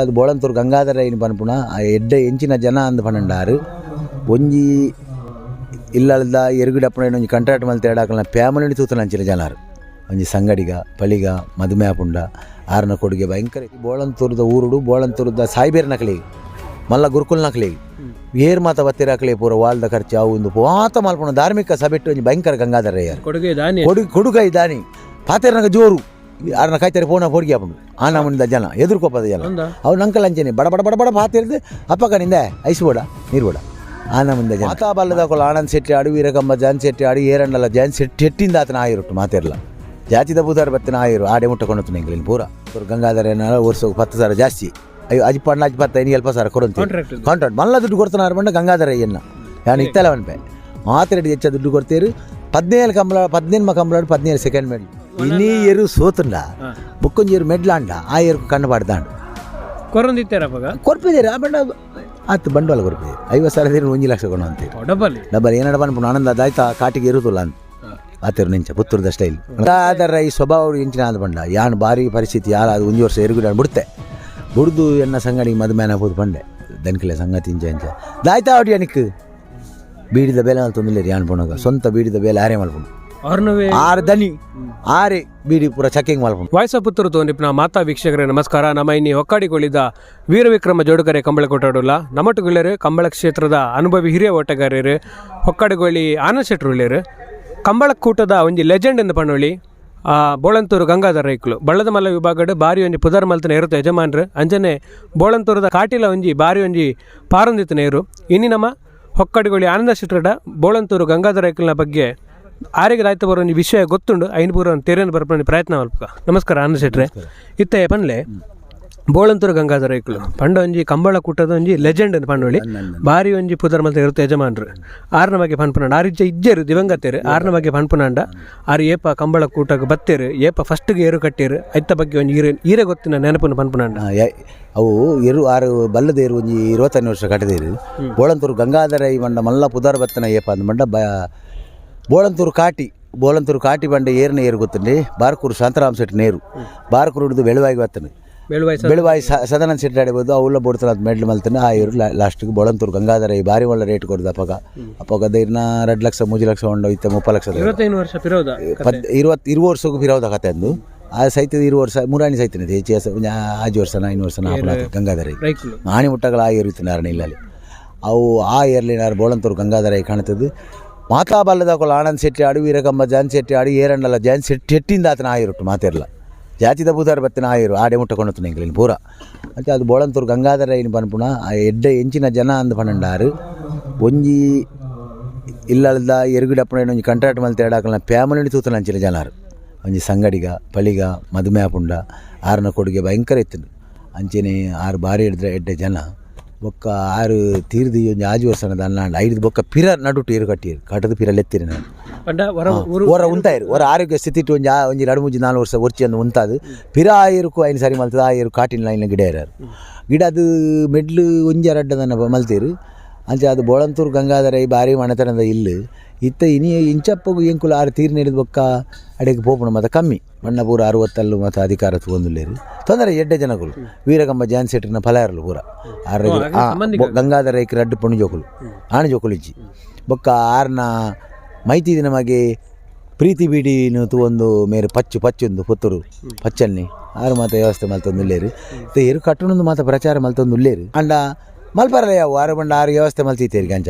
ಅದು ಬೋಳಂತೂರು ಗಂಗಾಧರ ಏನು ಪನ್ಪುಣ ಆ ಎಡ್ಡೆ ಎಂಚಿನ ಜನ ಅಂದ್ ಪನ್ನಂಡಾರು ಒಂಜಿ ಇಲ್ಲಲ್ದ ಎರುಗಿಡಪ್ಪನ ಒಂಜಿ ಕಾಂಟ್ರಾಕ್ಟ್ ಮಲ್ತೆ ಎಡಾಕಲ್ನ ಫ್ಯಾಮಿಲಿ ತೂತನ ಅಂಚಿನ ಜನರು ಒಂಜಿ ಸಂಗಡಿಗ ಪಳಿಗ ಮದುಮೆ ಆಪುಂಡ ಆರನ ಕೊಡುಗೆ ಭಯಂಕರ. ಬೋಳಂತೂರದ ಊರುಡು ಬೋಳಂತೂರದ ಸಾಯ್ಬೇರ್ ನಕಲಿ ಮಲ್ಲ ಗುರುಕುಲ್ ನಕಲಿ ಏರ್ ಮಾತ ಬತ್ತಿರಾಕಲಿ ಪೂರ ವಾಲ್ದ ಖರ್ಚು ಅವು ಒಂದು ಮಾತ ಮಲ್ಪುಣ ಧಾರ್ಮಿಕ ಸಭೆಟ್ಟು ಒಂಜಿ ಭಯಂಕರ ಗಂಗಾಧರ ಯಾರು ಕೊಡುಗೆ ದಾನಿ. ಕೊಡು ಕೊಡುಗೈ ದಾನಿ ಪಾತೆರ್ನಗ ಜೋರು ಆರನ ಕಾಯ್ತಾರೆ ಪೋನ ಪೊಡಿಗೆ ಆಪುಂಡು ಆ ನಮೂನಿದ ಜನ ಎದುರ್ಕೋಪದ ಜನ. ఉందా? ಅವು ನಂಕಲ್ ಅಂಚನೆ ಬಡ ಬಡ ಬಡ ಬಡ ಪಾತಿರ್ದು ಅಪ್ಪಕನಿಂದ ಐಸ್ ಬೋಡ ನೀರು ಬೋಡ ಆ ನಮೂನಿದ ಜನ. ಮಾತಾ ಬಲ್ಲದಕೊಳ ಆನಂದ್ ಶೆಟ್ಟಿ ಆಡು, ವೀರಕಂಬ ಜಾನ್ ಶೆಟ್ಟಿ ಆಡು, ಏರಂಡಲ ಜಾನ್ ಶೆಟ್ಟಿ ಶೆಟ್ಟಿಂದ ಆತನ ಆಯಿರುಟ್ಟು ಮಾತಿರಲ್ಲ ಜಾತಿದ ಬೂದಾರ ಬತ್ತಿನ ಆಯಿರು ಆಡೆ ಮುಟ್ಟ ಕೊಂಡು ಎಂಗ್ಲಿನ ಪೂರ ಗಂಗಾಧರ ಏನಾರ ವರ್ಷ 10,000 ಜಾಸ್ತಿ. ಅಯ್ಯೋ ಅಜ್ಪಣ್ಣ ಅಜ್ಪತ್ತ ಇನ್ನು ಎಲ್ಪ ಸಾವಿರ ಕೊಡಂತ. ಕಾಂಟ್ರಾಕ್ಟ್. ಕಾಂಟ್ರಾಕ್ಟ್ ಮಲ್ಲ ದುಡ್ಡು ಕೊಡ್ತಾನ ಬಂಡ ಗಂಗಾಧರ ಅಯ್ಯನ್ನ ಯಾನು ಇತ್ತಲ್ಲ ಅವನ್ಪೆ ಮಾತ್ರೆಡ್ಡಿ ಹೆಚ್ಚ ದುಡ್ಡು ಕೊಡ್ತೀರು. 17 ಕಂಬಳ, 18 ಕಂಬಳ, 17 ಸೆಕೆಂಡ್ ಮೆಡ್ಲ್. ಇನ್ನೀ ಎರು ಸೋತುಂಡ ಬೊಕ್ಕೊಂಜಿ ಎರು ಮೆಡ್ಲಾಂಡ ಆ ಎರುಕು ಕಣ್ಣು ಪಾಡ್ದಾಂಡು. ಕೊರೊಂದಿತ್ತಾರ ಅಪಗ? ಕೊರ್ಪಿದ್ದೀರಿ ಆ ಬಂಡ ಆತು ಬಂಡವಾಳ ಕೊರ್ಪಿದ್ದೀರಿ. 50,000 ದಿನ 1 ಲಕ್ಷ ಕೊಡು ಅಂತೀರಿ. ಡಬಲ್. ಡಬಲ್. ಏನಾಡ ಪನ್ಪುಂಡು ಆನಂದ ದಾಯ್ತಾ ಕಾಟಿಗೆ ಇರುದಿಲ್ಲ ಅಂತ ಆತಿರು ನಿಂಚ ಪುತ್ತೂರದ ಸ್ಟೈಲ್. ಅದರ ಈ ಸ್ವಭಾವ ಇಂಚಿನ ಆದ ಬಂಡ ಯಾನ್ ಭಾರಿ ಪರಿಸ್ಥಿತಿ ಯಾರು ಅದು ಒಂಜಿ ವರ್ಷ ಎರುಗುಡ ಬಿಡ್ತೆ ಬುಡ್ದು ಎನ್ನ ಸಂಗಡಿಗೆ ಮದುಮೇನ ಪೋದು ಪಂಡೆ ದನ್ಕಿಲೆ ಸಂಗತಿ ಇಂಚ ಇಂಚ ದಾಯ್ತಾ ಅವಡಿ ಅನಿಕ್ ಬೀಡಿದ ಬೇಲೆ ಮಲ್ತೊಂದಿಲ್ಲ. ಯಾನ್ ಪೋಣಗ ಸ್ವಂತ ಬೀಡಿದ ಬೇಲೆ ಆರೆ ಮಲ್ಪುಂಡು. ಅವ್ರನ್ನವೇ. ಆರು ದನಿ ಆರೆ ಬೀಡಿ ಪೂರ ಚಕ್ಕಿಂಗ್ ಮಲ್ಪುಂಡು. ವಾಯ್ಸ್ ಆಫ್ ಪುತ್ತೂರು ತೋನಿಪ್ನ ಮಾತಾ ವೀಕ್ಷಕರೇ, ನಮಸ್ಕಾರ. ನಮ್ಮ ಇನ್ನಿ ಹೊಕ್ಕಾಡಿಗೊಳಿದ ವೀರವಿಕ್ರಮ ಜೋಡುಗರೆ ಕಂಬಳ ಕೊಟ್ಟಾಡುಲ್ಲ. ನಮ್ಮಟುಗುಳ್ಳೇರು ಕಂಬಳ ಕ್ಷೇತ್ರದ ಅನುಭವಿ ಹಿರಿಯ ಓಟಗಾರರು ಹೊಕ್ಕಾಡಿಗೊಳ್ಳಿ ಆನಂದ್ ಶೆಟ್ರು ಉಳ್ಳೇರು. ಕಂಬಳ ಕೂಟದ ಒಂಜಿ ಲೆಜೆಂಡ್ ಎಂದು ಪಣ್ಣೊಳಿ ಆ ಬೋಳಂತೂರು ಗಂಗಾಧರ ರೈಕ್ಲು ಬಳ್ಳದ ಮಲ್ಲ ವಿಭಾಗಡ್ ಬಾರಿ ಒಂಜಿ ಪುದರ್ ಮಲ್ತನ ಏರುತ್ತ ಯಜಮಾನ್ರು. ಅಂಚನೆ ಬೋಳಂತೂರದ ಕಾಟಿಲ ಒಂಜಿ ಬಾರಿ ಒಂಜಿ ಪಾರೊಂದಿತ್ತನ ಏರು. ಇನಿ ನಮ್ಮ ಹೊಕ್ಕಡಿಗೊಳ್ಳಿ ಆನಂದ ಶೆಟ್ಟರ ಬೋಳಂತೂರು ಗಂಗಾಧರ ರೈಕ್ಲಿನ ಬಗ್ಗೆ ಆರಿಗೆ ದಾಯ್ತ ಬರೋ ಒಂಜಿ ವಿಷಯ ಗೊತ್ತುಂಡು. ಐನ್ ಪೂರ ತೆರೆಯನ್ನು ಬರ್ಪಣೆ ಪ್ರಯತ್ನ ಮಲ್ಪಕ. ನಮಸ್ಕಾರ ಆನಂದ ಶೆಟ್ರೆ. ಇತ್ತೆ ಪನ್ಲೆ, ಬೋಳಂತೂರು ಗಂಗಾಧರ ರೈಕ್ಲು ಪಂಡ ಒಂಜಿ ಕಂಬಳ ಕೂಟದ ಒಂಜಿ ಲೆಜೆಂಡ್ ಅಂತ ಪಂಡೊಳಿ, ಬಾರಿ ಒಂಜಿ ಪುದರ್ ಮಲ್ತ ಇರುತ್ತೆ ಯಜಮಾನ್ರು. ಆರ್ನ ಬಗ್ಗೆ ಪನ್ಪುನಾಂಡ, ಆರ್ ಇಜ್ಜ ಇಜ್ಜೆರು, ದಿವಂಗತೇರು. ಆರ್ನ ಬಗ್ಗೆ ಪನ್ಪುನಾಂಡ ಆರು ಏಪ ಕಂಬಳ ಕೂಟಕ್ಕೆ ಬತ್ತೇರು, ಏಪ ಫಸ್ಟ್ಗೆ ಏರು ಕಟ್ಟೇರು, ಐತ ಬಗ್ಗೆ ಒಂಜಿ ಈರೆ ಈರೆ ಗೊತ್ತಿನ ನೆನಪನ್ನು ಪನ್ಪುನಾಂಡ. ಅವು ಎರು ಆರು ಬಲ್ಲದ ಎರು ಒಂಜಿ 25 ವರ್ಷ ಕಟ್ಟದೇರು. ಬೋಳಂತೂರು ಗಂಗಾಧರ ಈ ಬಂಡ ಮಲ್ಲ ಪುದರ್ ಬತ್ತನ ಏಪ ಅಂದ್ ಬಂಡ ಬ ಬೋಳಂತೂರು ಕಾಟಿ, ಬೋಳಂತೂರು ಕಾಟಿ ಬಂಡ ಏರ್ನ ಏರು ಗೊತ್ತುಂಡಿ. ಬಾರ್ಕೂರು ಶಾಂತರಾಮ್ ಶೆಟ್ಟಿ ನೇರು ಬಾರ್ಕೂರು ಹಿಡಿದು ಬೆಳುವಾಗಿ ಬತ್ತನು. ಬೆಳುವಾಯಿ. ಬೆಳುವಾಯಿ ಸದಾನಂದ ಶೆಟ್ಟಿ ಆಡಿಬೋದು. ಅವುಲ್ಲ ಬೋಡ್ತಾರ ಅದು ಮೆಡ್ಲ್ ಮಲ್ತಾನೆ. ಆ ಏರು ಲಾಸ್ಟಿಗೆ ಬೋಳಂತೂರು ಗಂಗಾಧರ ಈ ಭಾರಿ ಒಳ್ಳೆ ರೇಟ್ ಕೊಡ್ದು ಅಪ್ಪಗ. ಅಪ್ಪಗ ಇರ್ನ 2 ಲಕ್ಷ 3 ಲಕ್ಷ ಉಂಡು ಇತ್ತ 30 ಲಕ್ಷ. 25 ವರ್ಷ ಪಿರೋದ. ಪದ್ ಇರುವತ್ತು ಇರುವ ವರ್ಷಕ್ಕೂ ಫಿರೋದ ಕತೆ ಅಂದು. ಆ ಸೈತದ ಇರುವ ವರ್ಷ ಮುರಾಣಿ ಸೈತನ ಹೆಚ್ಚು ಆಜು ವರ್ಷ ಐನು ವರ್ಷ ನಾಲ್ಕು ಗಂಗಾಧರ ರೈಕ್ಲು. ಆಣಿ ಮುಟ್ಟಗಳ ಆ ಏರು ಇತ್ತು ನಾರಣ ಇಲ್ಲಲ್ಲಿ. ಅವು ಆ ಏರ್ಲಿನಾರು ಬೋಳಂತೂರು ಗಂಗಾಧರ ಕಾಣ್ತದ್ದು. ಮಾತಾ ಬಲ್ಲದಕೊಳ ಆನಂದ್ ಶೆಟ್ಟಿ ಆಡು, ವೀರಕಂಬ ಜಾನ್ ಶೆಟ್ಟಿ ಆಡು, ಏರಂಡಲ ಜಾನ್ ಶೆಟ್ಟಿ ಶೆಟ್ಟಿಂದ ಆತನ ಆಯಿರುಟ್ಟು ಮಾತಿರಲ್ಲ ಜಾತಿದ ಬೂದಾರ ಬತ್ತಿನ ಆಯಿರು ಆಡೆ ಮುಟ್ಟ ಕೊಂಡು ಎಂಗ್ಲಿನ ಪೂರ ಅಂಚ ಅದು ಬೋಳಂತೂರು ಗಂಗಾಧರ ಏನು ಪನ್ಪುಣ ಆ ಎಡ್ಡೆ ಎಂಚಿನ ಜನ ಅಂದ್ ಪನ್ನಂಡಾರು ಒಂಜಿ ಇಲ್ಲಲ್ದ ಎರುಗಿಡಪ್ಪನ ಒಂಜಿ ಕಾಂಟ್ರಾಕ್ಟ್ ಮಲ್ತೆ ಎಡಾಕಲ್ನ ಫ್ಯಾಮಿಲಿ ತೂತನ ಅಂಚಿನ ಜನರು ಒಂಜಿ ಸಂಗಡಿಗ ಪಳಿಗ ಮದುಮೆ ಆಪುಂಡ ಆರನ ಕೊಡುಗೆ ಭಯಂಕರ ಇತ್ತು. ಅಂಚೆನೆ ಆರು ಬಾರಿ ಹಿಡಿದ್ರೆ ಎಡ್ಡೆ ಜನ. ಬೊಕ್ಕ ಆರು ತೀರ್ದು ಒಂಜಿ ಆಜು ವರ್ಷದ ಅನ್ನಾಂಡ ಐದು ಬೊಕ್ಕ ಪಿರ ನಡುಟು ಏರು ಕಟ್ಟಿರು ಕಟ್ಟದು ಪಿರ ಲೆತ್ತಿರಿ ನಾನು. ಪಂಡ ಹೊರ ಊರು. ಹೊರ ಉಂತಾಯಿರು ಹೊರ ಆರೋಗ್ಯ ಸ್ಥಿತಿ ಇಟ್ಟು ಒಂಜಿ ಒಂಜಿ ಎರಡು ಮೂಜಿ ನಾಲ್ಕು ವರ್ಷ ಒರ್ಚಿ ಅಂದು ಉಂತಾದು ಪಿರ ಆಯಿರುಕು ಐನು ಸರಿ ಮಲ್ತದ. ಆ ಏರು ಕಾಟಿನ ಲೈನ್ ಗಿಡ ಇರಾರು ಗಿಡ ಅದು ಮೆಡ್ಲು ಒಂಜಿ ರಡ್ಡದನ್ನ ಮಲ್ತೀರು. ಅಂಚ ಅದು ಬೋಳಂತೂರು ಗಂಗಾಧರ ಈ ಬಾರಿ ಮನೆತನದ ಇಲ್ಲು ಇತ್ತ. ಇನಿ ಇಂಚಪ್ಪಗು ಎಂಕುಲು ಆರು ತೀರ್ ನೀಡಿದ ಬೊಕ್ಕ ಅಡೆಗೆ ಪೋಪುಣ ಮತ ಕಮ್ಮಿ. ಬಣ್ಣ ಪೂರ ಅರವತ್ತಲ್ಲು ಮತ ಅಧಿಕಾರ ತಗೊಂದುಲ್ಲೇರು. ತೊಂದರೆ ಎಡ್ಡೆ ಜನಗಳು. ವೀರಕಂಬ ಜಾನ್ ಶೆಟ್ಟರ್ನ ಫಲಾರಲು ಪೂರ ಆರು. ಗಂಗಾಧರ ಐಕ್ ರಡ್ಡು ಪೊಣ್ಣು ಜೋಕುಲು, ಆಣು ಜೋಕುಲು ಇಜ್ಜಿ. ಬೊಕ್ಕ ಆರ್ನ ಮೈತಿ ನಮಗೆ ಪ್ರೀತಿ ಬೀಡಿನು ತೂವೊಂದು ಮೇರು ಪಚ್ಚು ಪಚ್ಚೊಂದು ಪುತ್ತೂರು ಪಚ್ಚನ್ನಿ ಆರು ಮಾತ ವ್ಯವಸ್ಥೆ ಮಲ್ತೊಂದು ಉಲ್ಲೇರು. ಎರು ಕಟ್ಟುನೊಂದು ಮಾತ ಪ್ರಚಾರ ಮಲ್ತೊಂದು ಉಲ್ಲೇರು. ಅಂಡ ಮಲ್ಪರಲ್ಲ ಯಾವ ಆರು ಬಂಡ ಆರು ವ್ಯವಸ್ಥೆ ಮಲ್ತಿತ್ತೇರಿ ಗಂಜ.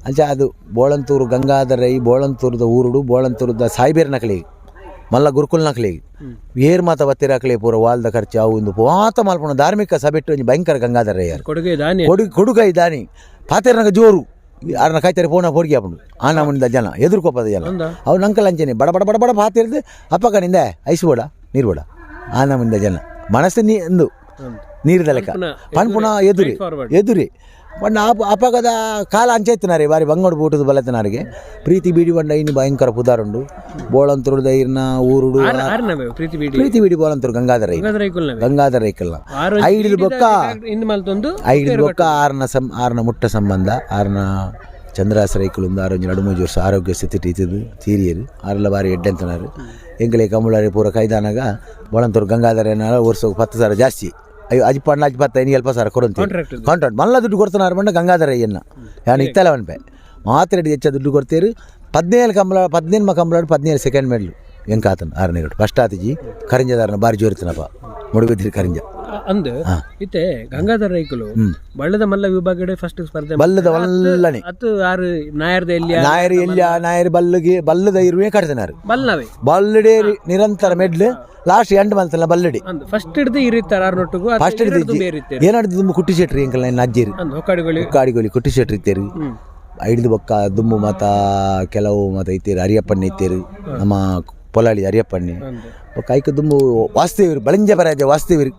ಅಂಚ ಅದು ಬೋಳಂತೂರು ಗಂಗಾಧರ ಈ ಬೋಳಂತೂರದ ಊರುಡು ಬೋಳಂತೂರದ ಸಾಯ್ಬೇರ್ ನಕಲಿ ಮಲ್ಲ ಗುರುಕುಲ್ ನಕಲಿ ಏರ್ ಮಾತ ಬತ್ತಿರಾಕಲಿ ಪೂರ ವಾಲ್ದ ಖರ್ಚು ಅವು ಒಂದು ಮಾತ ಮಲ್ಪುಣ ಧಾರ್ಮಿಕ ಸಭೆಟ್ಟು ಒಂಜಿ ಭಯಂಕರ ಗಂಗಾಧರ ಯಾರು. ಕೊಡುಗೆ ದಾನಿ. ಕೊಡು ಕೊಡುಗೈ ದಾನಿ ಪಾತೆರ್ನಗ ಜೋರು ಆರನ ಕಾಯ್ತಾರೆ ಪೋನ ಪೊಡಿಗೆ ಆಪುಂಡು ಆ ನಮೂನಿದ ಜನ ಎದುರ್ಕೋಪದ ಜನ. ఉందా? ಅವು ನಂಕಲ್ ಅಂಚನೆ ಬಡ ಬಡ ಬಡ ಬಡ ಪಾತಿರ್ದು ಅಪ್ಪಕನಿಂದ ಐಸ್ ಬೋಡ ನೀರು ಬೋಡ ಆ ನಮೂನಿದ ಜನ. ಮನಸ್ಸು ನೀ ಅಂದು ನೀರಿದ ಲೆಕ್ಕ. ಪನ್ಪುನ. ಪನ್ಪುನ ಎದುರಿ. Forward. ಎದುರಿ ಬಣ್ಣ ಅಪಗದ ಕಾಲ ಅಂಚೆತ್ತಿನಾರೆ ಬಾರಿ ಬಂಗೋಡು ಬೂಟದ ಬಲತ್ತಿನಾರಿಗೆ ಪ್ರೀತಿ ಬೀಡಿ ಬಂಡ ಇನ್ನು ಭಯಂಕರ ಪುದಾರುಂಡು ಬೋಳಂತುರುದ ಇರ್ನ ಊರುಡು. ಆರ್ನವೇ ಪ್ರೀತಿ ಬೀಡಿ? ಪ್ರೀತಿ ಬೀಡಿ ಬೋಳಂತೂರು ಗಂಗಾಧರ ಐನ. ಗಂಗಾಧರ ರೈಕುಲ್ನವೇ. ಗಂಗಾಧರ ಐಕಲ್ನ. ಆರು. ಐಡಿದ ಬೊಕ್ಕ ಇಂದು ಮಲ್ತೊಂದು. ಐದು ಬೊಕ್ಕ ಆರ್ನ ಸಂ ಆರ್ನ ಮುಟ್ಟ ಸಂಬಂಧ ಆರ್ನ ಚಂದ್ರಾಸ ರೈಕುಲುಂದು. ಆರು ಒಂಜಿ ನಡುಮೂಜಿ ವರ್ಷ ಆರೋಗ್ಯ ಸ್ಥಿತಿ ಇತ್ತಿದ್ದು ತೀರಿಯರು. ಆರೆಲ್ಲ ಬಾರಿ ಎಡ್ಡೆಂತನಾರು. ಎಂಕಲೆ ಕಮುಳಾರಿ ಪೂರ ಕೈದಾನಾಗ ಬೋಳಂತೂರು ಗಂಗಾಧರ ಏನಾರ ವರ್ಷಕ್ಕೆ 10,000 ಜಾಸ್ತಿ. ಅಯ್ಯೋ ಅಜ್ಪಣ್ಣ ಅಜ್ಪತ್ತ ಐನಿಗೆ ಅಲ್ಪ ಸಾರ ಕೊರಂತೆ. ಕಾಂಟ್ರಾಕ್ಟ್. ಕಾಂಟ್ರಾಕ್ಟ್ ಮಲ್ಲ ದುಡ್ಡು ಕೊಡ್ತಾನಾರು ಬಂಡ ಗಂಗಾಧರ ಅಯ್ಯನ್ನ ಯಾನು ಇತ್ತಲ್ಲ ಅವನ್ಪೆ ಮಾತ್ರ ಹೆಚ್ಚ ದುಡ್ಡು ಕೊಡ್ತೀರು. 17 ಕಂಬಳ, 18 ಕಂಬಳಾಡು, 17 ಸೆಕೆಂಡ್ ಮೆಡ್ಲು ಎಂಕಾತನ ಆರನೇ ಫಸ್ಟ್ ಆತಿಜಿ. ಕರಿಂಜದಾರನ ಬಾರಿ ಜೋರಿತನಪ್ಪ ಮುಡುಬಿದ್ರಿ ಕರಿಂಜ. ಅಂದ್ ಇತ್ತೆ ಗಂಗಾಧರ ರೈಕುಲು ಬಳ್ಳದ ಮಲ್ಲ ವಿಭಾಗಡೆ ಫಸ್ಟ್ ಸ್ಪರ್ಧೆ. ಬಲ್ಲದ ವಲ್ಲನೆ. ಅತ್ತು ಆರು ನಾಯರ್ದ ಎಲ್ಲಿ? ನಾಯರು ಎಲ್ಲಿ? ನಾಯರು ಬಲ್ಲಿಗೆ ಬಲ್ಲದ ಇರುವೆ ಕಟ್ತನಾರು. ಬಲ್ಲವೇ. ಬಲ್ಲಡೆ ನಿರಂತರ ಮೆಡ್ಲು, ಲಾಸ್ಟ್ ಎಂಡ್ ಮಂತಲ್ಲ ಬಲ್ಲಡಿ. ಅಂದ್ ಫಸ್ಟ್ ಹಿಡ್ದು ಇರಿತ್ತಾರ ಆರ್ನೊಟ್ಟಿಗೂ. ಫಸ್ಟ್ ಹಿಡ್ದು ಏನಾಡ್ದು ದುಂಬು ಕುಟ್ಟಿ ಶೆಟ್ರಿ ಎಂಕಲ್ ಅಜ್ಜೇರು. ಅಂದ್ ಹೊಕ್ಕಾಡಿಗಳು. ಕಾಡಿಗೋಲಿ ಕುಟ್ಟಿ ಶೆಟ್ರಿ ಇತ್ತೇರು. ಐಡ್ದು ಬೊಕ್ಕ ದುಂಬು ಮಾತ ಕೆಲವು ಮಾತ ಇತ್ತೇರು. ಹರಿಯಪ್ಪಣ್ಣೆ ಇತ್ತೇರು, ನಮ್ಮ ಪೊಲಾಳಿ ಹರಿಯಪ್ಪಣ್ಣೆ. ಬೊಕ್ಕ ಐಕ ದುಂಬು ವಾಸ್ತೇವರು ಬಳಿಂಜ ಪರಾಜ ವಾಸ್ತೇವರು,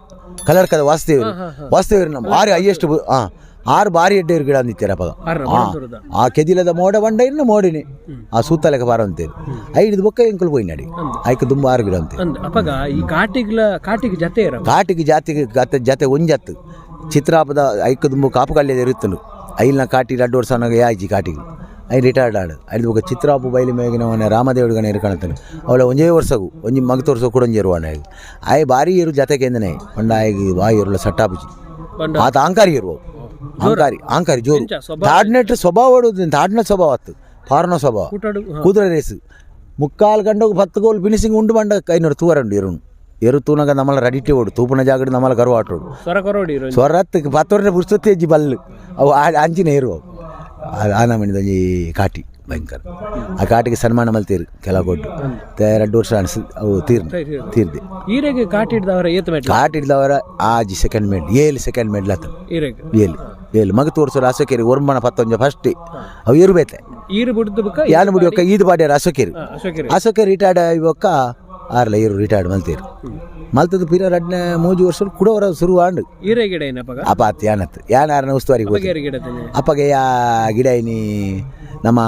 ಕಲರ್ಕದ ವಾಸ್ತೇವರು. ವಾಸ್ತೇವರು ನಮ್ಮ ಆರು ಹೈಯೆಸ್ಟ್. ಹಾಂ, ಆರು ಬಾರಿ ಎಡ್ಡೇರು ಗಿಡ ಅಂದಿತ್ತಾರೆ ಅಪ್ಪಗ. ಆ ಕೆದಿಲದ ಮೋಡ ಬಂಡ ಇನ್ನು ಮೋಡಿನಿ ಆ ಸೂತಲೆಕ ಬಾರ ಅಂತೇರು. ಐದು ಬೊಕ್ಕ ಎಂಕುಲು ಪೋಯಿ ನಡಿ ಐಕ ದುಂಬು ಆರು ಗಿಡ ಅಂತೀರಿ. ಅಪ್ಪಗ ಈ ಕಾಟಿಗ್ಲ ಕಾಟಿಗೆ ಜತೆ ಇರ ಕಾಟಿಗೆ ಜಾತಿಗೆ ಗತ ಜತೆ ಒಂಜತ್ತು ಚಿತ್ರಾಪದ ಐಕ ದುಂಬು ಕಾಪು ಕಲ್ಯದ ಇರುತ್ತನು. ಐಲ್ನ ಕಾಟಿ ರಡ್ಡು ವರ್ಷ ಅನ್ನೋಗ ಯಾಯ್ಜಿ ಕಾಟಿಗೆ I retired ಆಡು. ಐದು ಬೊಕ್ಕ ಚಿತ್ರಾಪು ಬೈಲಿ ಮೇಗಿನ ರಾಮದೇವಡಿಗಣ ಕಾಣ್ತಾನೆ. ಅವಳ ಒಂಜೇ ವರ್ಷಗು ಒಂಜಿ ಮಗ ತೋರ್ಸ ಕೂಡ ಒಂಜಿ ಇರುವಾಣ ಆಯ್ ಬಾರಿ ಇರು ಜತೆಗೆಂದನೆ ಒಂಡ ಆಯ್ಗೆ ಬಾಯಿ ಇರುಳ ಸಟ್ಟಾಪುಜಿ. ಆತ ಆಂಕಾರಿ ಇರುವ, ಆಂಕಾರಿ ಆಂಕಾರಿ ಜೋರು. ತಾಡ್ನೆಟ್ ಸ್ವಭಾವ, ತಾಡ್ನ ಸ್ವಭಾವ ಆತು, ಫಾರ್ನ ಸ್ವಭಾವ. ಕುದುರೆ ರೇಸ್ ಮುಕ್ಕಾಲು ಗಂಡಗೆ 10 ಗೋಲ್ ಫಿನಿಶಿಂಗ್ ಉಂಡು ಬಂಡ ಕೈನೋಡು ತೂವರಂಡು ಎರುನು ಎರು ತೂನಗ ನಮ್ಮಲ್ಲ ರಡಿಟೆ ಓಡು ತೂಪುನ ಜಾಗಡು ನಮ್ಮಲ್ಲ ಗರ್ವ ಆಟೋಡು. ಸ್ವರತ್ 10 ವರ್ಷ ಪುಸ್ತಕ ಹೆಜ್ಜಿ ಬಲ್ಲು ಅವು ಅಂಚಿನ ಏರು ಅವು. ಆ ನಮೂನಿದ ಒಂಜಿ ಕಾಟಿ ಭಯಂಕರ. ಆ ಕಾಟಿಗೆ ಸನ್ಮಾನ ಮಲ್ತೀರು ಕೆಲ ಕೊಟ್ಟು 2 ವರ್ಷ ಅನ್ಸ ಅವು ತೀರ್ನ ತೀರ್ದೆ. ಈರೆಗೆ ಕಾಟಿ ಹಿಡ್ದವರ ಏತ್ ಮೆಟ್ಲ? ಕಾಟಿ ಹಿಡ್ದವರ ಆಜಿ ಸೆಕೆಂಡ್ ಮೇಡ್, ಏಳು ಸೆಕೆಂಡ್ ಮೇಡ್ಲ ಆತನು. ಈರೆಗೆ? ಏಳು ಏಳು ಮಗ ತೋರ್ಸೋರು ಅಶೋಕೇರಿ ಒರ್ಮಣ ಪತ್ತೊಂಜ ಫಸ್ಟ್ ಅವು ಇರು ಬೇತೆ. ಈರು ಬಿಡ್ದು ಬುಕ್ಕ? ಯಾನು ಬಿಡಿ ಈದು ಪಾಡ್ಯಾರ ಅಶೋಕೇರಿ. ಅಶೋಕೇರಿ. ಅಶೋಕೇರಿ ರಿಟೈರ್ಡ್ ಆಗಿ ಆರ್ಲ ಇರು ರಿಟೈರ್ಡ್ ಮಲ್ತೇರು. ಮಲ್ತದ ಪಿರ ರಡ್ನೆ ಮೂಜಿ ವರ್ಷ ಕುಡವರ ಶುರು ಆಂಡು. ಈರೆ ಗಿಡ ಏನಪ್ಪಗ? ಅಪ ಆತ್ ಯಾನತ್ ಯಾನ ಆರನ ಉಸ್ತುವಾರಿಗೆ ಹೋಗಿ. ಗಿಡ? ಅಪ್ಪಗೆ ಯಾ ಗಿಡ ಐನಿ ನಮ್ಮ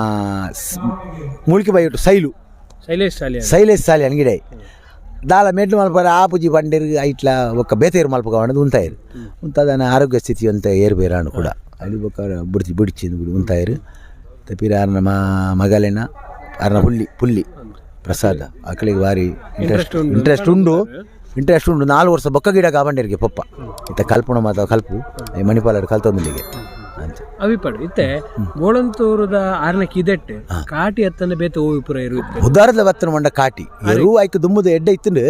ಮುಳ್ಕಿ ಬೈಟು ಸೈಲು. ಶೈಲೇಶ್ ಸಾಲಿ. ಶೈಲೇಶ್ ಸಾಲಿ ಗಿಡ ದಾಲ ಮೆಡ್ಲು ಮಲ್ಪರ ಆಪುಜಿ ಬಂಡೇರು ಐಟ್ಲ ಒಕ್ಕ ಬೇತೇರು ಮಲ್ಪ ಉಂತಾಯಿರು ಉಂತಾದನ ಆರೋಗ್ಯ ಸ್ಥಿತಿ ಅಂತ ಏರು ಬೇರಾನು ಕೂಡ ಅಲ್ಲಿ ಬೊಕ್ಕ ಬಿಡ್ತಿ ಬಿಡ್ಚಿ ಬಿಡಿ ಉಂತಾಯಿರು. ತಪ್ಪಿರ ಆರ್ನ ಮಗಲೇನ ಆರ್ನ ಹುಳ್ಳಿ ಪುಲ್ಲಿ ಪ್ರಸಾದ ಅಕಳಿಗೆ ಭಾರಿ ಇಂಟ್ರೆಸ್ಟ್ ಇಂಟ್ರೆಸ್ಟ್ ಉಂಡು ಇಂಟ್ರೆಸ್ಟ್ ಉಂಡು. 4 ವರ್ಷ ಬೊಕ್ಕ ಗಿಡ ಕಾಬಂಡೇರಿಗೆ ಪಪ್ಪ ಇತ್ತ ಕಲ್ಪುಣ ಮಾತ ಕಲ್ಪು ಮಣಿಪಾಲರು ಕಲ್ತೊಂದಿಲ್ಲಿಗೆ ಅಂಚ. ಅವಿಪಡು ಇತ್ತೆ ಗೋಳಂತೂರದ ಆರ್ನ ಕಿದೆಟ್ ಕಾಟಿ ಅತ್ತನ ಬೇತೆ ಓವಿಪುರ ಇರುತ್ತೆ. ಉದಾರದ ಬತ್ತನ ಮಂಡ ಕಾಟಿ ಎರು ಆಯ್ಕೆ ದುಮ್ಮದ ಎಡ್ಡೆ ಇತ್ತಂಡು.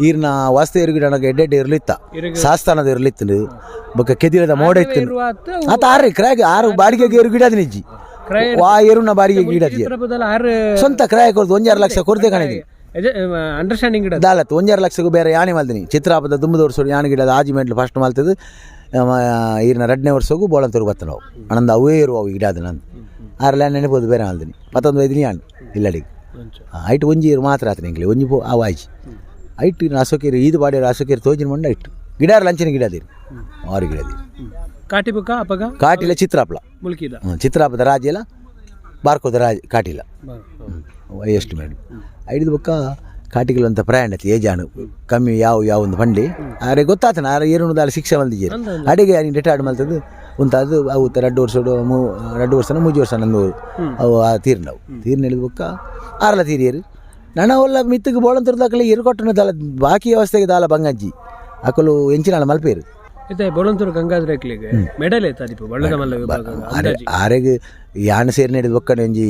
ಈರ್ನ ವಾಸ್ತೆ ಎರು ಗಿಡ ಎಡ್ಡೆ ಎಡ್ಡೆ ಇರ್ಲಿತ್ತ, ಸಾಸ್ತಾನದ ಇರ್ಲಿತ್ತಂಡು, ಬೊಕ್ಕ ಕೆದಿರದ ಮೋಡ ಇತ್ತು. ಆತ ಆರು ಕ್ರಾಗ್ ಆರು ಬಾಡಿಗೆಗೆ ಎರು ಗಿಡ ನಿಜ್ಜಿ ವಾ ಎರುನ ಬಾಡಿಗೆ ಗಿಡ ಸ್ವಂತ ಕ್ರಾಯ ಕೊಡ್ದು 1.5 ಲಕ್ಷ ಕೊರತೆ ಕಾಣಿದ್ವಿ. ಅಂಡರ್ಸ್ಟ್ಯಾಂಡಿಂಗ್ ಗಿಡ. ದಾಲತ್ತು 1.5 ಲಕ್ಷಕ್ಕೂ ಬೇರೆ ಯಾಣಿ ಮಲ್ದಿನಿ. ಚಿತ್ರಾಪದ ದುಮ್ಮದ ವರ್ಷ ಯಾಣಿ ಗಿಡದ ಆಜಿ ಮೆಟ್ಲು ಫಸ್ಟ್ ಮಲ್ತದ್ದು. ಈರಿನ 2ನೇ ವರ್ಷಕ್ಕೂ ಬೋಳಂತೂರು ಬತ್ತ ನಾವು ಅನಂದ ಅವೇ ಇರುವ ಅವು ಗಿಡ ಅದು ನಂದು ಆರಲ್ಲ ನೆನಪೋದು ಬೇರೆ ಮಲ್ದಿನಿ ಮತ್ತೊಂದು ವೈದಿನಿ ಯಾಣ್ ಇಲ್ಲಡಿಗೆ ಐಟ್ ಒಂಜಿ ಇರು ಮಾತ್ರ ಆತನ ಎಂಗ್ಲಿ ಒಂಜಿ ಪೋ ಅವು ಆಯ್ಚಿ ಐಟ್ ಅಶೋಕೇರಿ ಈದು ಬಾಡಿಯರು ಅಶೋಕೇರಿ ತೋಜಿನ ಮಂಡ ಇಟ್ಟು ಗಿಡ ಲಂಚಿನ ಗಿಡ ಅದಿರು ಆರು ಗಿಡ ಅದಿರು. ಕಾಟಿ ಬುಕ್ಕ ಅಪಗ? ಕಾಟಿಲ ಚಿತ್ರಾಪ್ಲ. ಮುಲ್ಕಿದ. ಚಿತ್ರಾಪದ ರಾಜಿಲ್ಲ ಬಾರ್ಕೋದ ರಾಜ್ ಕಾಟಿಲ ಎಷ್ಟು ಮೇಡಮ್ ಐದು ಬೊಕ್ಕ ಕಾಟಿಗಳು ಪ್ರಯಾಣ ಐತಿ ಏಜಾನು ಕಮ್ಮಿ ಯಾವ ಯಾವ ಒಂದು ಬಂಡಿ ಆರೆ ಗೊತ್ತಾತನ ಆರೆ ಏರು ದಾಲ ಶಿಕ್ಷೆ ಮಲ್ದಿಜೇರು ಅಡಿಗೆ ನೀನು ರಿಟೈರ್ಡ್ ಮಲ್ತದ್ದು ಉಂತಾದು ಅವು 2 ವರ್ಷ 2 ವರ್ಷನ ಮೂಜಿ ವರ್ಷ ನಂದು ಅವು ಆ ತೀರ್ನವು ತೀರ್ನ ಹಿಡಿದು ಬೊಕ್ಕ ಆರಲ ತೀರಿಯರು ನನ ಒಲ್ಲ ಮಿತ್ತಿಗೆ ಬೋಳಂತರದಾಕಲೆ ಎರು ಕೊಟ್ಟನ ದಾಲ ಬಾಕಿ ವ್ಯವಸ್ಥೆಗೆ ದಾಲ ಬಂಗಜ್ಜಿ ಅಕಲು ಎಂಚಿನಾಳ ಮಲ್ಪೇರು. ಇತ್ತೆ ಬೋಳಂತೂರು ಗಂಗಾಧರ ಐಕ್ಲಿಗೆ ಮೆಡಲ್ ಐತ ಅದಿಪು ಬಳ್ಳದ ಮಲ್ಲ ವಿಭಾಗ? ಆರೆಗ್ ಯಾಣ ಸೇರಿ ನಡೆದ ಬೊಕ್ಕನೆ ಒಂಜಿ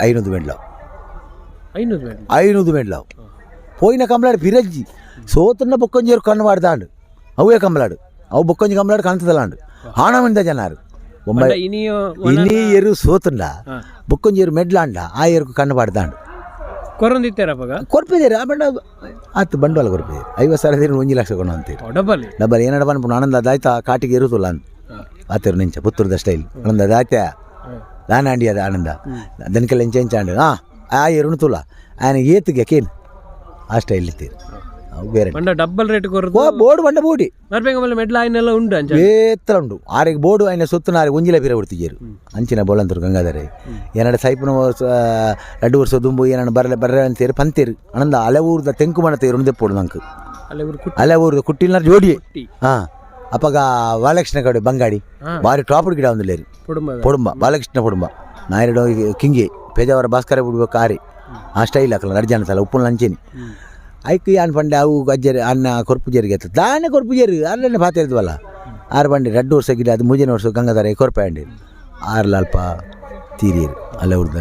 500 ಮೆಡ್ಲ. 500 ಮೆಡಲ್? 500 ಮೆಡ್ಲ ಪೋಯಿನ ಕಂಬಳಾಡು ಪಿರಜ್ಜಿ ಸೋತನ್ನ ಬೊಕ್ಕೊಂಜೇರು ಕಣ್ಣು ಮಾಡ್ದಾಂಡು ಅವೇ ಕಂಬಳಾಡು ಅವು ಬೊಕ್ಕೊಂಜಿ ಕಂಬಳಾಡು ಕಾಣ್ತದಲಾಂಡು ಆಣಮಿಂದ ಜನಾರು ಬೊಂಬೈ ಇನಿ ಎರು ಸೋತುಂಡ ಬೊಕ್ಕೊಂಜೇರು ಮೆಡ್ಲಾಂಡ ಆ ಏರುಕು ಕಣ್ಣು ಪಾಡ್ದಾಂಡು. ಕೊರೊಂದಿತ್ತೇರಪ್ಪಗ? ಕೊರ್ಪಿದ್ದೀರಿ ಆ ಬಂಡ ಆತು ಬಂಡವಾಳ ಕೊರ್ಪಿದ್ದೀರಿ 50,000 1 ಲಕ್ಷ ಕೊಡು ಅಂತೀರಿ. ಡಬ್ಬಲ್. ಡಬ್ಬಲ್ ಏನಾಡ ಬಂದ್ಪುಣ ಆನಂದ ಅದಾಯ್ತಾ ಕಾಟಿಗೆ ಇರುತ್ತಲ್ಲ ಅಂತ ಆತಿರು ನಿಂಚ ಪುತ್ತೂರ್ದ ಸ್ಟೈಲ್ ಆನಂದ ಅದಾಯ್ತಾ ದಾನಾಂಡಿ ಅದ ಆನಂದ ದನಕೆಲ್ಲ ಎಂಚ ಎಂಚಾಂಡು ಹಾಂ ಆ ಎರುಣು ತುಲ ఆయన ಏತಿಗೆ ಕೇನ್ ಆ ಸ್ಟೈಲ್ ಇತ್ತೀರಿ ಅವು ಬೇರೆ. ಬಂಡ ಡಬ್ಬಲ್ ರೇಟ್ ಕೊರದು. ಓ ಬೋರ್ಡ್ ಬಂಡ ಬೋಡಿ. ಬರ್ಬೇಕಲ್ಲ ಮೆಡ್ಲ ಆಯ್ನೆಲ್ಲ ಉಂಡು ಅಂಚ. ಏತ್ರ ಉಂಡು ಆರಿಗೆ ಬೋರ್ಡು ಆಯ್ನ ಸೊತ್ತು ನಾರಿಗೆ ಒಂಜಿಲ ಬೀರ ಬಿಡ್ತಿಜೇರು ಅಂಚಿನ ಬೋಳಂತರು ಗಂಗಾಧರೆ ಏನಾಡ ಸೈಪುನ ವರ್ಷ 2 ವರ್ಷ ದುಂಬು ಏನನ್ನ ಬರಲೆ ಬರ್ರೆ ಅಂತೀರಿ ಪಂತೀರು ಆನಂದ ಅಲೆ ಊರ್ದ ತೆಂಕು ಮಣ ತೇರು ದೆಪ್ಪೋಡು ನಂಗೆ. ಅಲೆ ಊರ್ದ ಕುಟ್ಟಿಲ್ನ ಜೋಡಿ ಹಾಂ ಅಪ್ಪಗ ಬಾಲಕೃಷ್ಣ ಕಡೆ ಬಂಗಾಡಿ ಭಾರಿ ಟಾಪ್ ಗಿಡ ಒಂದು ಲೇರಿ ಪೊಡುಂಬ ಬಾಲಕೃಷ್ಣ ಪೊಡುಂಬ ನಾಯರಡು ಕಿಂಗಿ ಪೇಜಾವರ ಭಾಸ್ಕರ ಬಿಡ್ಬೇಕು ಆರಿ ಆ ಸ್ಟೈಲ್ ಹಾಕಲ್ಲ ನಡ್ಜಾನ ತಲ ಉಪ್ಪು ಲಂಚಿನಿ ಐಕ್ ಯಾನ್ ಪಂಡೆ ಅವು ಅಜ್ಜೆರ್ ಅನ್ನ ಕೊರ್ಪುಜೆರಿಗೆ ದಾನೆ ಕೊರ್ಪುಜೆರ್ ಅಲ್ಲನೆ ಪಾತೆರ್ದ್ವಲ್ಲ ಆರು ಪಂಡೆ 2 ವರ್ಷ ಗಿಡ ಅದು 3ನೇ ವರ್ಷ ಗಂಗಾಧರ ಕೊರ್ಪೆ ಅಂಡಿ ಆರ್ಲ ಅಲ್ಪ ತೀರಿಯರು ಅಲ್ಲ ಉರ್ದ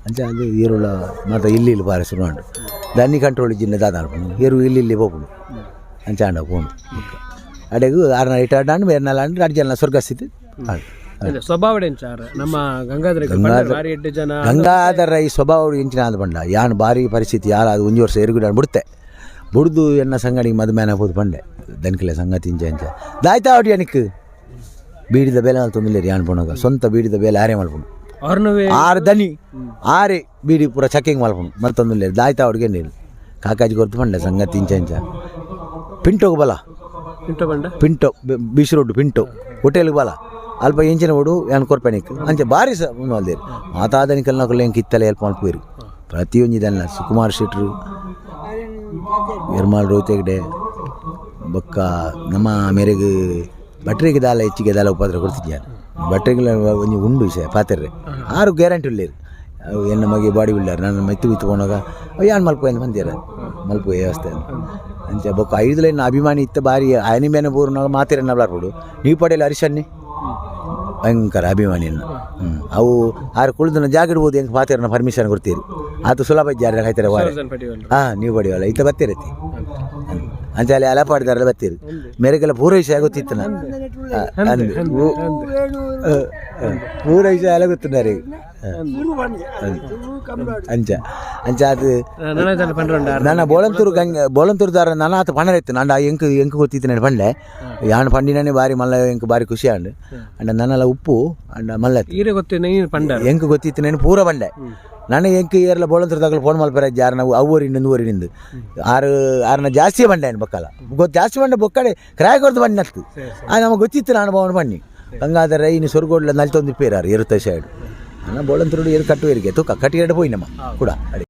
ಅಂಚ ಅದು ಏರುಳ ಮಾತ ಇಲ್ಲಿ ಇಲ್ಲಿ ಬಾರೆ ಶುರು ಉಂಡು ದನ್ನಿ ಕಂಟ್ರೋಲ್ ಜಿನ್ನೆ ದಾದ ಅನ್ಪುಂಡು ಏರು ಇಲ್ಲಿ ಇಲ್ಲಿ ಪೋಪುಂಡು ಅಂಚ ಅಂಡ ಪೋಂಡು ಅಡೆಗು ಆರ್ನ ರಿಟೈರ್ಡ್ ಆಂಡ್ ಬೇರ್ನಲ್ಲ ಅಂಡ್ ರಡ್ಡ್ ಜನ ಸ್ವರ್ಗಸ್ಥಿತಿ ಆಂಡ್. ಅದೇ ಸ್ವಭಾವ ಎಂಚಾರ ನಮ್ಮ ಗಂಗಾಧರ ಬಾರಿ ಎಡ್ಡೆ ಜನ. ಗಂಗಾಧರ ಈ ಸ್ವಭಾವ ಎಂಚಿನ ಆದ ಪಂಡ ಯಾನ್ ಬಾರಿ ಪರಿಸ್ಥಿತಿ ಯಾರು ಅದು ಒಂಜಿ ವರ್ಷ ಎರುಗುಡ ಬಿಡ್ತೆ ಬುಡ್ದು ಎನ್ನ ಸಂಗಡಿಗೆ ಮದುಮೇನ ಪೋದು ಪಂಡೆ ದನ್ಕಿಲೆ ಸಂಗತಿ ಇಂಚ ಇಂಚ ದಾಯ್ತಾ ಅವಟಿ ಅನಿಕ್ ಬೀಡಿದ ಬೇಲೆ ಮಲ್ತೊಂದಿಲ್ಲ ಯಾನ್ ಪೋಣಗ ಸ್ವಂತ ಬೀಡಿದ ಬೇಲೆ ಆರೆ ಮಲ್ಪುಂಡು. ಅವ್ರನ್ನವೇ ಆರು ದನಿ ಆರೆ ಬೀಡಿ ಪೂರ ಚಕ್ಕಿಂಗ್ ಮಲ್ಪುಂಡು ಮಲ್ತೊಂದಿಲ್ಲ ದಾಯ್ತಾ ಅವಡಿಗೆ ನೀರು ಕಾಕಾಜಿ ಕೊರ್ತು ಪಂಡೆ ಸಂಗತಿ ಇಂಚ ಇಂಚ ಪಿಂಟೋಗು ಬಲ. ಇಂಟು ಬಂಡ. ಪಿಂಟೋ ಬೀಚ್ ರೋಡ್ ಪಿಂಟೋ ಹೋಟೆಲ್ಗೆ ಬಲ ಅಲ್ಪ ಎಂಚಿನ ಓಡು ಯಾನ್ ಕೊರ್ಪೆನಿಕ್ ಅಂಚೆ ಬಾರಿ ಸ ಮಲ್ದೇರು ಮಾತಾದನಿಕಲ್ನ ಎಂಕ್ ಇತ್ತಲೆ ಹೆಲ್ಪ್ ಮಲ್ಪುವೆರು ಪ್ರತಿಯೊಂಜಿ ದಲ್ಲ ಸುಕುಮಾರ್ ಶೆಟ್ರು ಎರ್ಮಾಲ್ ರೋಹಿತ್ ಹೆಗ್ಡೆ ಬೊಕ್ಕ ನಮ್ಮ ಮೇರೆಗ್ ಭಟ್ರಿಗೆ ದಾಲ ಹೆಚ್ಚಿಗೆ ದಾಲ ಉಪದ್ರ ಕೊಡ್ತಿದ್ಯಾನ ಭಟ್ರಿಗೆಲ್ಲ ಒಂಜಿ ಉಂಡು ವಿಷಯ ಪಾತೆರ್ರೆ ಆರು ಗ್ಯಾರಂಟಿ ಉಳ್ಳೇರು ಅವು ಎನ್ನ ಮಗೆ ಬಾಡಿ ಬಿಲ್ಡರ್ ನನ್ನ ಮೆತ್ತು ಬಿತ್ತು ಪೋನಾಗ ಅವು ಯಾನ್ ಮಲ್ಪು ಎಂದು ಬಂದಿರ ಮಲ್ಪು ವ್ಯವಸ್ಥೆ ಅಂಚ ಬೊಕ್ಕ ಐದು ಲೈನ್ ಅಭಿಮಾನಿ ಇತ್ತ ಬಾರಿ ಆನಿಮೇನ ಪೂರ್ಣ ಮಾತಿರನ್ನ ಬಲಾರ್ಪುಡು ನೀವು ಪಡೆಯಲ್ಲ ಹರಿಶನ್ನಿ ಭಯಂಕರ ಅಭಿಮಾನಿಯನ್ನ ಅವು ಆರು ಕುಳಿದನ ಜಾಗ ಇಡ್ಬೋದು ಹೆಂಗೆ ಪಾತಿರನ ಪರ್ಮಿಷನ್ ಕೊಡ್ತೀರಿ ಆತು ಸುಲಭ ಇದ್ದಾರೆ ಕಾಯ್ತಾರೆ ವಾರ. ಹಾಂ ನೀವು ಪಡೆಯವಲ್ಲ ಇತ್ತ ಬತ್ತೀರತಿ ಅಂಚಾಲೆ ಅಲಪಾಡಿದಾರಲ್ಲ ಬತ್ತೀರಿ ಮೇರೆಗೆಲ್ಲ ಪೂರ ವಿಷಯ ಗೊತ್ತಿತ್ತು ನಾನು ಅಂದು ಪೂರ ವಿಷಯ ಎಲ್ಲ ಗೊತ್ತಿದ್ದಾರೆ ಅಂಚ ಅಂಚ ಅದು ನನ್ನ ಬೋಳಂತೂರು ಗಂಗೆ ಬೋಳಂತೂರು ದಾರ ನನ್ನ ಆತ ಪಣರ ಇತ್ತು ನಾನು ಎಂಕ್ ಎಂಕ್ ಗೊತ್ತಿತ್ತು ನಾನು ಪಂಡೆ ಯಾನ್ ಪಂಡಿನೇ ಬಾರಿ ಮಲ್ಲ ಎಂಕ್ ಬಾರಿ ಖುಷಿ ಅಂಡ್ ಅಂಡ ನನ್ನೆಲ್ಲ ಉಪ್ಪು ಅಂಡ ಮಲ್ಲ. ಈರೆ ಗೊತ್ತಿನ ನೀನು ಪಂಡ. ಎಂಕ್ ಗೊತ್ತಿತ್ತು ನಾನು ಪೂರ ಬಂಡೆ ನಾನು ಎಂಕ್ ಏರ್ಲ ಬೋಳಂತೂರು ತಗಲು ಫೋನ್ ಮಲ್ಪರ ಜಾರ ನಾವು ಅವು ಊರಿನಿಂದ ಊರಿನಿಂದ ಆರು ಆರನ ಜಾಸ್ತಿ ಬಂಡೆ ಏನು ಬಕ್ಕಲ್ಲ ಗೊತ್ತು ಜಾಸ್ತಿ ಬಂಡೆ ಬೊಕ್ಕಡೆ ಕ್ರಾಯ್ ಕೊಡ್ದು ಬಂಡಿ ನತ್ತು ಆ ನಮಗೆ ಗೊತ್ತಿತ್ತು ನಾನು ಭವನ ಬನ್ನಿ ಗಂಗಾಧರ ಇನ್ನು ಸೊರ್ಗೋಡ್ಲ ನಲ್ತೊಂದು ಪೇರಾರು ಇರುತ್ತೆ ಸೈಡ್ ನನ್ನ ಬೋಳಂತೂರು ಏರು ಕಟ್ಟುವೇರಿಗೆ ತೂಕ ಕಟ್ಟಿಗೆ ಪೋಯಿ ನಮ್ಮ ಕೂಡ ಅಡಿ.